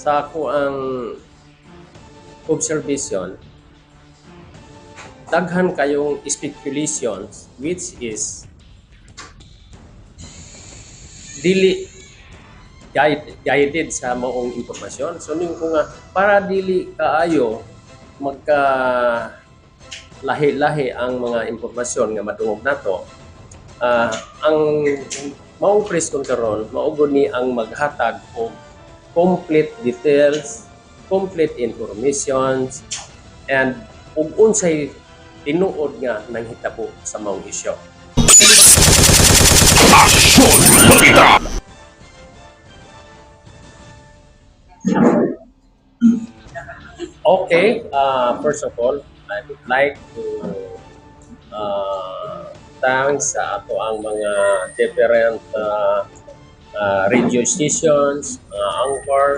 Sa ako ang observation, daghan kayong speculations which is dili guided sa maong impormasyon. So ning ko nga para dili kaayo magka lahi-lahi ang mga impormasyon nga madungog nato, ang maong press con karon mao gud ni ang maghatag og complete details, complete informations, and ug unsay tinuod nga nanghitabo sa maong isyu. Aksyon Balita! Okay, first of all, I would like to thank sa ato ang mga different radio stations, mga anchor,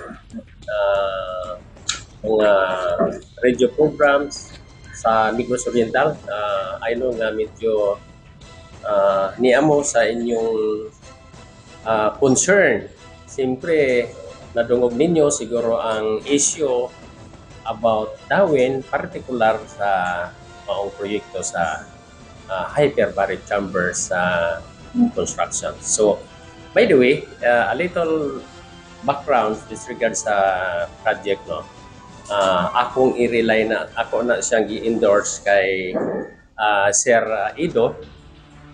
mga radio programs sa Negros Oriental. I know nga medyo niamo sa inyong concern. Siyempre, nadungog ninyo siguro ang issue about Dauin, particular sa maong proyekto sa hyperbaric chamber sa construction. So, by the way, a little background with regard sa project, no? Akong i-rely na, ako na siyang gi-endorse kay Sir Ido.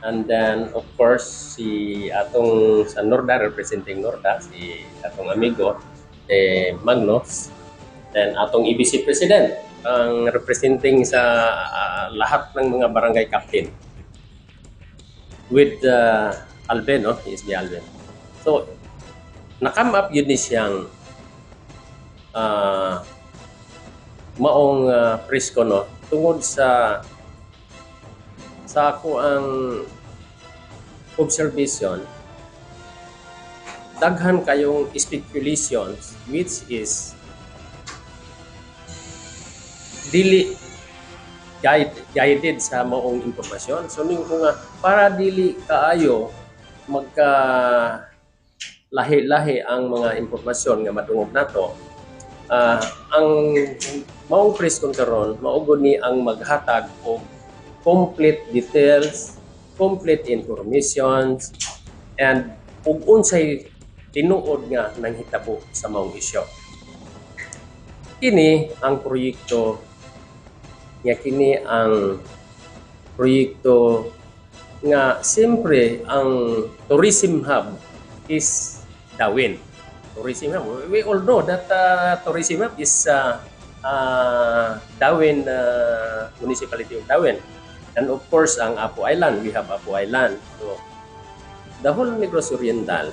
And then, of course, si atong sa Norda, representing Norda, si atong amigo, eh, Magno. Then, atong EBC President, ang representing sa lahat ng mga barangay captain. With Alben, no? ESB Alben. So, na-come up yun ni siyang maong presko, no? Tungod sa ako ang observation, daghan kayong speculations which is dili guided sa maong impormasyon. So ning ko nga para dili kaayo magka lahi-lahi ang mga impormasyon nga madungog nato, ang maong press con karon mao gud ni ang maghatag og complete details, complete informations, and ug unsay tinuod nga nanghitabo sa maong isyu. Kini ang proyekto nga kini ang proyekto nga siyempre ang tourism hub is Dauin. Tourism hub. We all know that tourism hub is Dauin, Municipality of Dauin. And of course, ang Apo Island. We have Apo Island. So, the whole Negros Oriental,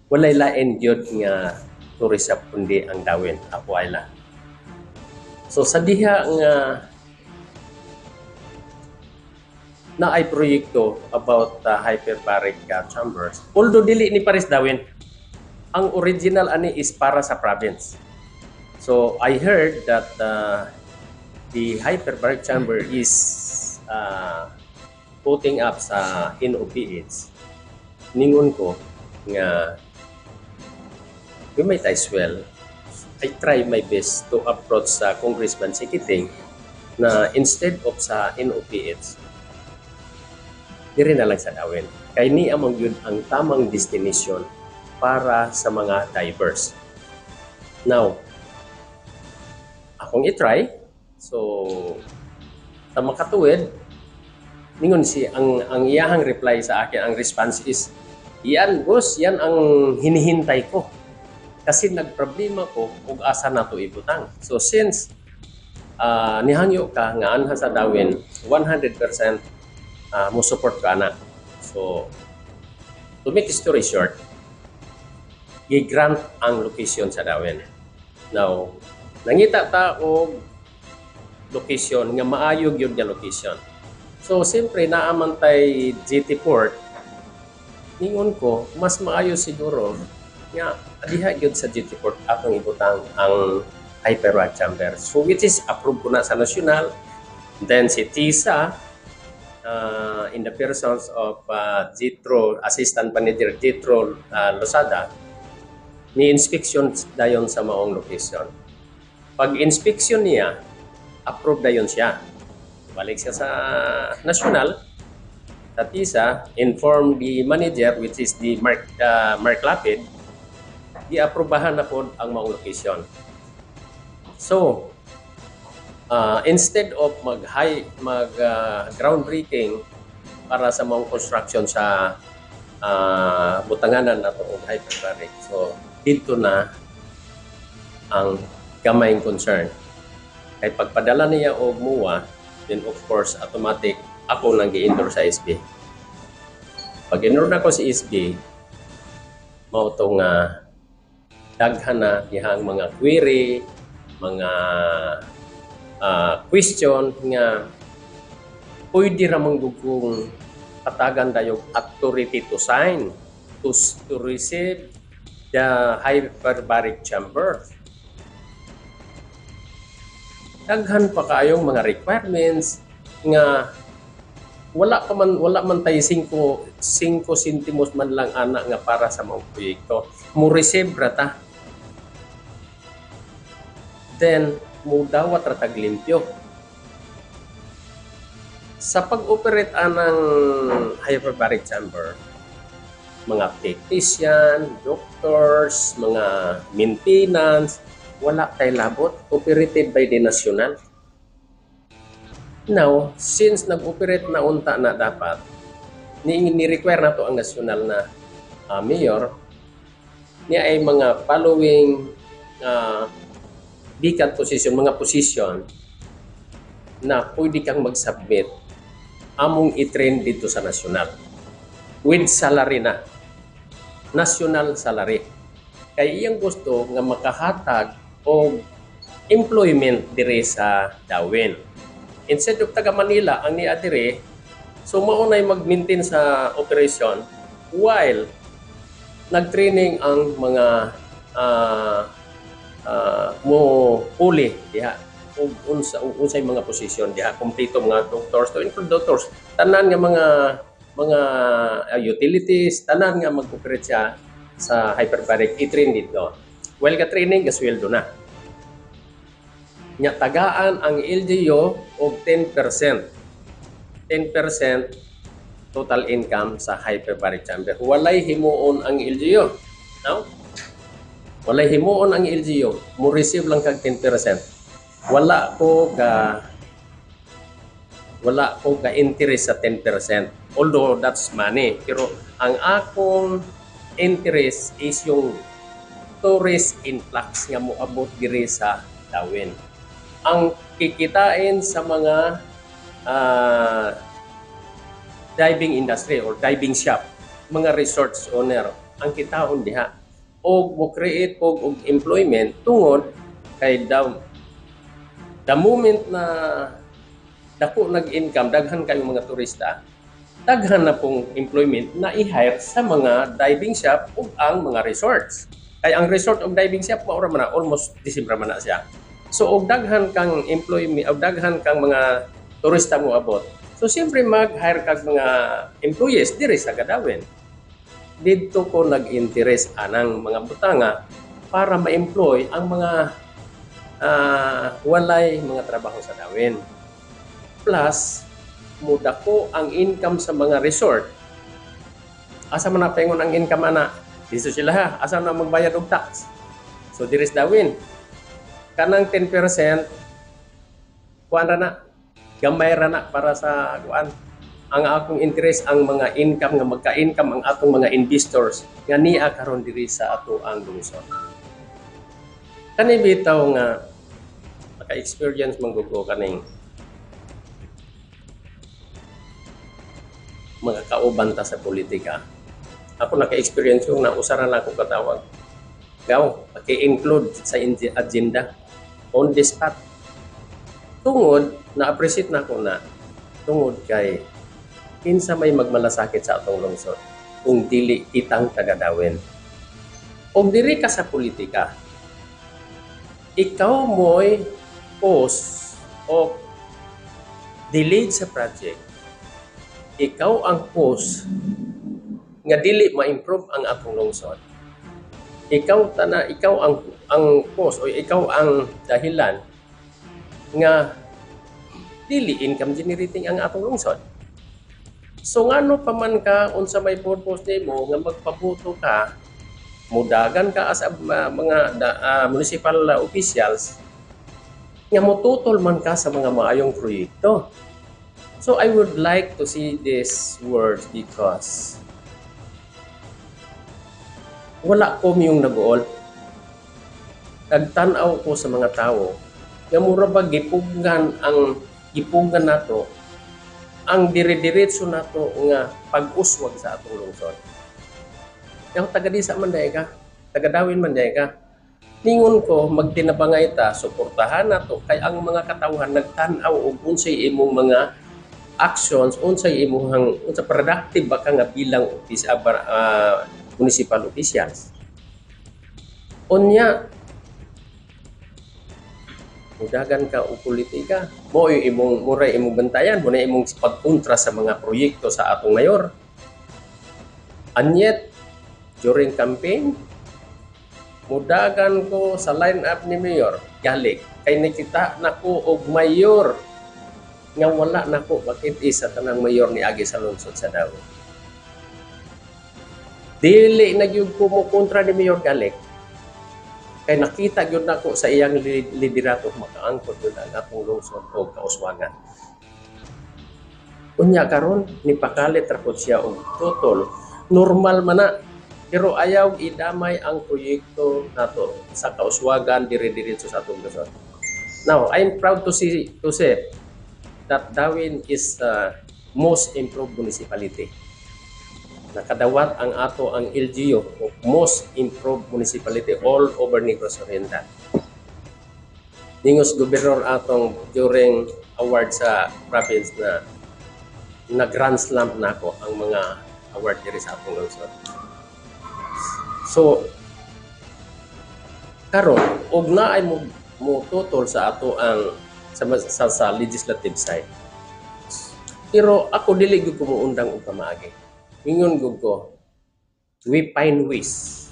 walay lain gyud nga tourist hub kundi ang Dauin, Apo Island. So sa diha nga na ay proyekto about hyperbaric chambers. Although dili ni Paris Dauin, ang original ani is para sa province. So I heard that the hyperbaric chamber is putting up sa NOPH. Ningon ko nga we might as well I try my best to approach sa Congressman Sikiting na instead of sa NOPH, diri na lang sa Dauin. Kay ni among yun ang tamang destination para sa mga divers. Now, akong i-try. So, sa makatuwid, ningon si ang iyahang reply sa akin, ang response is, "Yan, boss, yan ang hinihintay ko. Kasi nagproblema ko ug asa nato ibutang. So since nihangyo ka nga anha sa Dauin, 100% mo support ka na." So, to make story short, gi-grant ang location sa Dauin. Now, nangita ta og location nga maayo gyud nga location. So, siyempre, naaman tay GT Port, ningon ko, mas maayo siguro nga diha gyud sa GT Port atong ibutang ang hyperbaric chamber. So, which is approved ko na sa national. Then si TISA, in the persons of Jitro, Assistant Manager Jitro Losada, ni inspection dayon sa maong location. Pag inspection niya, approve dayon siya. Balik siya sa national, sa TISA, inform the manager, which is the Mark Lapid, giaprobahan na po ang maong location. So, instead of mag high mag groundbreaking para sa maong construction sa butanganan nato og hyperbaric. So dito na ang gamayng concern. Kay pagpadala niya og MOA, then of course automatic ako nang gi-endorse sa SB. Pag endorse nako si SB, mao to nga daghan na dihang mga query, mga question nga pwede ra man gud kong hatagan dayong authority to sign to receive the hyperbaric chamber. Daghan pa kaayong mga requirements nga wala pa man, wala man tay 5 5 sentimos man lang ana nga para sa mga proyekto. Mo receive ra ta. Then mo dawat ra tag limpyo. Sa pag-operate anang hyperbaric chamber, mga technician, doctors, mga maintenance, wala tay labot, operated by the national. Now, since nag-operate na unta na dapat, ni-require na to ang national na mayor, niya ay mga following vacant position, mga position na pwede kang mag-submit among i-train dito sa national with salary na, national salary, kay iyang gusto nga makahatag og employment dire sa Dauin instead of taga Manila ang niya dire. So mao nay mag-maintain sa operation while nag-training ang mga mo uli diha ug unsa ug unsay mga posisyon diha, kompleto mga doctors, to include doctors, tanan nga mga utilities, tanan nga mag-operate siya sa hyperbaric, i-train dito. While ka training, gasweldo na nya. Tagaan ang LGU og 10%, 10% total income sa hyperbaric chamber. Walay himuon ang LGU, no? Walay himuon ang LGU, mo receive lang kag 10%. Wala ko ka interest sa 10%. Although that's money, pero ang akong interest is yung tourist influx nga moabot diri sa Dauin. Ang kikitain sa mga diving industry or diving shop, mga resorts owner, ang kitaon diha. Og mo create og employment tungod kay the moment na dako nag-income, daghan kayong mga turista, daghan na pong employment na i-hire sa mga diving shop ug ang mga resorts. Kay ang resort ug diving shop mao ra man na, almost December man na siya. So og daghan kang employment, og daghan kang mga turista mo abot. So siyempre mag-hire kag mga employees diri sa Gadawin. Didto ko nag-interest anang mga butanga para ma-employ ang mga walay mga trabaho sa Dauin. Plus, mudako ang income sa mga resort. Asa man na paingon ang income ana? Dito sila ha. Asa na magbayad og tax? So diri sa Dauin. Kanang 10% kuan ra na. Gamay ra na para sa kuan. Ang akong interest ang mga income nga magka-income ang atong mga investors nga niya karon diri sa ato ang lungsod. Kani bitaw nga naka-experience man gud ko kaning mga kauban ta sa politika. Ako naka-experience yung nausa ra lang ako katawag. Gaw, paki-include sa agenda on the spot. Tungod, na-appreciate na ako na tungod kay kinsa may magmalasakit sa atong lungsod kung dili kitang taga-Dauin? Og diri ka sa politika, ikaw mo'y cause of delayed sa project. Ikaw ang cause nga dili ma-improve ang atong lungsod. Ikaw tana, ikaw ang cause o ikaw ang dahilan nga dili income generating ang atong lungsod. So ngano pa man ka, unsa may purpose nimo nga magpaboto ka, mudagan ka as a, mga municipal officials nga mututol man ka sa mga maayong proyekto? So I would like to see these words because wala ko miyong nag-uol. Nagtan-aw ko sa mga tao nga mura ba gipugngan ang gipugngan nato ang dire-diretso nato nga pag-uswag sa atong lungsod. Yang taga disa man diay ka, taga Dauin man diay ka. Ningon ko magtinabangay ta, suportahan nato kay ang mga katawhan nagtan-aw og unsay imong mga actions, unsay imong unsa productive ba ka nga bilang office, municipal officials. Unya mudagan ka og politika, mo imong muray imong bantayan, mo na imong pagkontra sa mga proyekto sa atong mayor. And yet, during campaign, mudagan ko sa line-up ni Mayor Galik kay nakita nako og mayor nga wala nako makit sa tanang mayor ni agi sa lungsod sa Dauin. Dili na gyud ko mo kontra ni Mayor Galik kay nakita gyud nako sa iyang liderato makaangkot gyud ang atong lungsod og kauswagan. Unya karon nipakalit ra pud siya og tutol. Normal man na, pero ayaw idamay ang proyekto nato sa kauswagan dire-diretso sa atong lungsod. Now, I'm proud to say that Dauin is the most improved municipality. Nakadawat ang ato ang LGU of most improved municipality all over Negros Oriental. Ningos gobernador atong during award sa province na na grand slam nako ang mga award diri sa atong lungsod. So karon og naay mo mo tutol sa ato ang sa legislative side. Pero ako dili gyud ko muundang og pamaagi. Ingon gyud ko, we find ways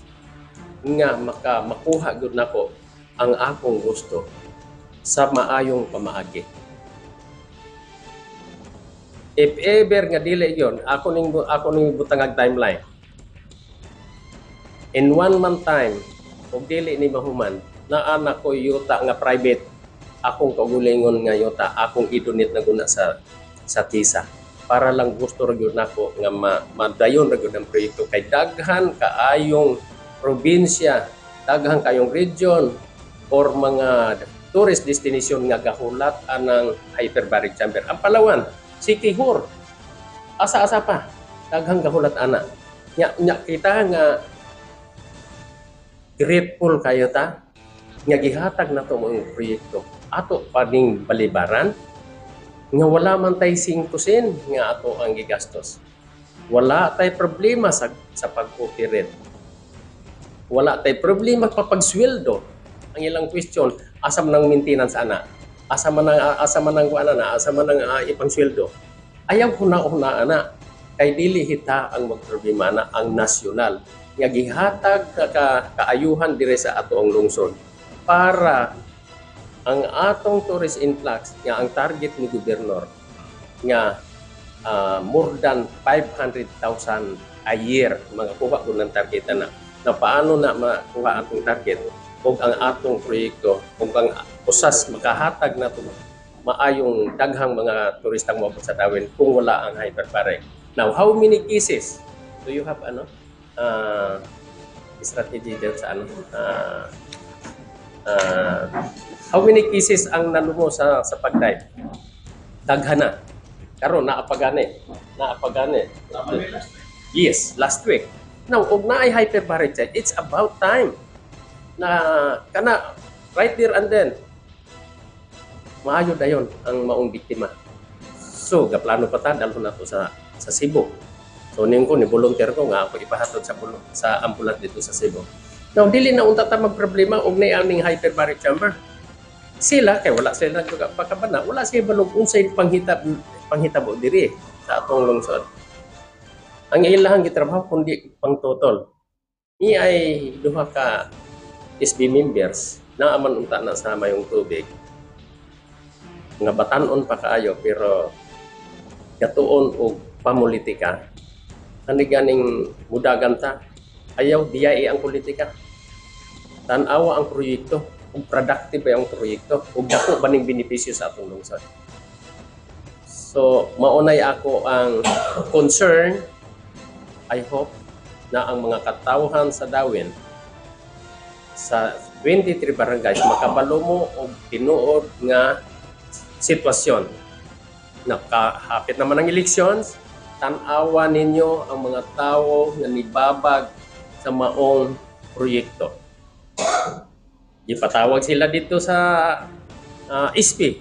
nga makuha gyud nako ang akong gusto sa maayong pamaagi. If ever nga dili yon, ako ning butangag timeline. In one month time, kung dili ni mahuman, naa na ko yuta nga private, akong kaugalingon nga yuta, akong i-donate na guna sa TISA para lang gusto ra gyud nako nga madayon ra gyud ang proyekto kay daghan kaayong probinsya, daghan kayong region or mga tourist destination nga gahulat anang hyperbaric chamber. Ang Palawan, Siquijor, asa-asa pa, daghang gahulat ana. Nya, nya kita nga grateful kayo ta nga gihatag nato mo ang proyekto. Ato pa ning balibaran nga wala man tay 5 sen nga ato ang gigastos. Wala tay problema sa pag-operate. Wala tay problema pa pagsweldo. Ang ilang question, asa man ang maintenance ana? Asa man ang kuan ana? Asa man ang ipangsweldo? Ayaw huna-huna ana kay dili hita ang magproblema na ang nasyonal nga gihatag ka kaayuhan dire sa ato ang lungsod para ang atong tourist influx nga ang target ni gobernador nga more than 500,000 a year mga kuha ko ng target na na paano na makuha atong target ug ang atong proyekto ug ang usas makahatag nato maayong daghang mga turistang moabot sa Dauin kung wala ang hyperbaric. Now, how many cases do you have, ano strategy dyan sa ano how many cases ang nalumo sa pag-dive? Daghan na. Karon naa pa gani. Naa pa gani. Yes, last week. Now, og naay hyperbaric check, it's about time na kana right there and then maayo dayon ang maong biktima. So, gaplano pa ta dalhon nato sa Cebu. So, ning ko ni volunteer ko nga ako ipahatod sa ambulance dito sa Cebu. Now, dili na unta ta magproblema og naay aning hyperbaric chamber. Sila kay wala sila nagpakabana, wala sila balog unsay panghitabo diri. sa atong lungsod. Ang ilahang gitrabaho kundi pangtutol. Ni ay duha ka SB members naa man unta na sa mayong tubig nga batan-on pa kaayo, pero gatuon og pamulitika. Ani ganing mudagan ta, ayaw diyai ang politika. Tan-awa ang proyekto ug productive ba ang proyekto ug dako ba ning benepisyo sa atong lungsod. So maunay ako ang concern. I hope na ang mga katawhan sa Dauin, sa 23 barangays, makabalo mo og tinuod nga sitwasyon. Nakahapit naman ang elections, tan-awa ninyo ang mga tao nga nibabag sa maong proyekto. Ipatawag sila dito sa SP,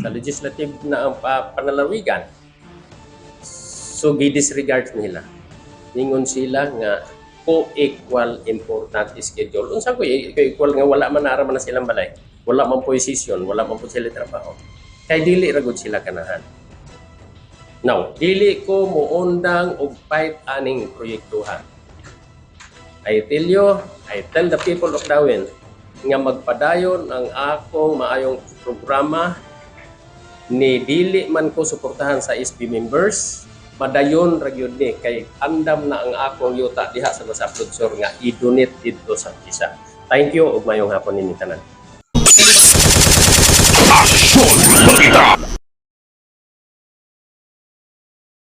sa legislative na ang panalawigan. So gi-disregard nila. Ningon sila nga co-equal important schedule. Unsa ko co-equal nga wala man naara man na silang balay? Wala man posisyon, wala man po sila trabaho. Kay dili ra gud sila ganahan. Now, dili ko muundang og fight aning proyektuhan. I tell you, I tell the people of Dauin nga magpadayon ang akong maayong programa ni dili man ko suportahan sa SB members, madayon ra gyud ni kay andam na ang akong yuta diha sa Masaplod Sur nga i-donate didto sa isa. Thank you ug mayong hapon ninyo tanan. Aksyon Balita.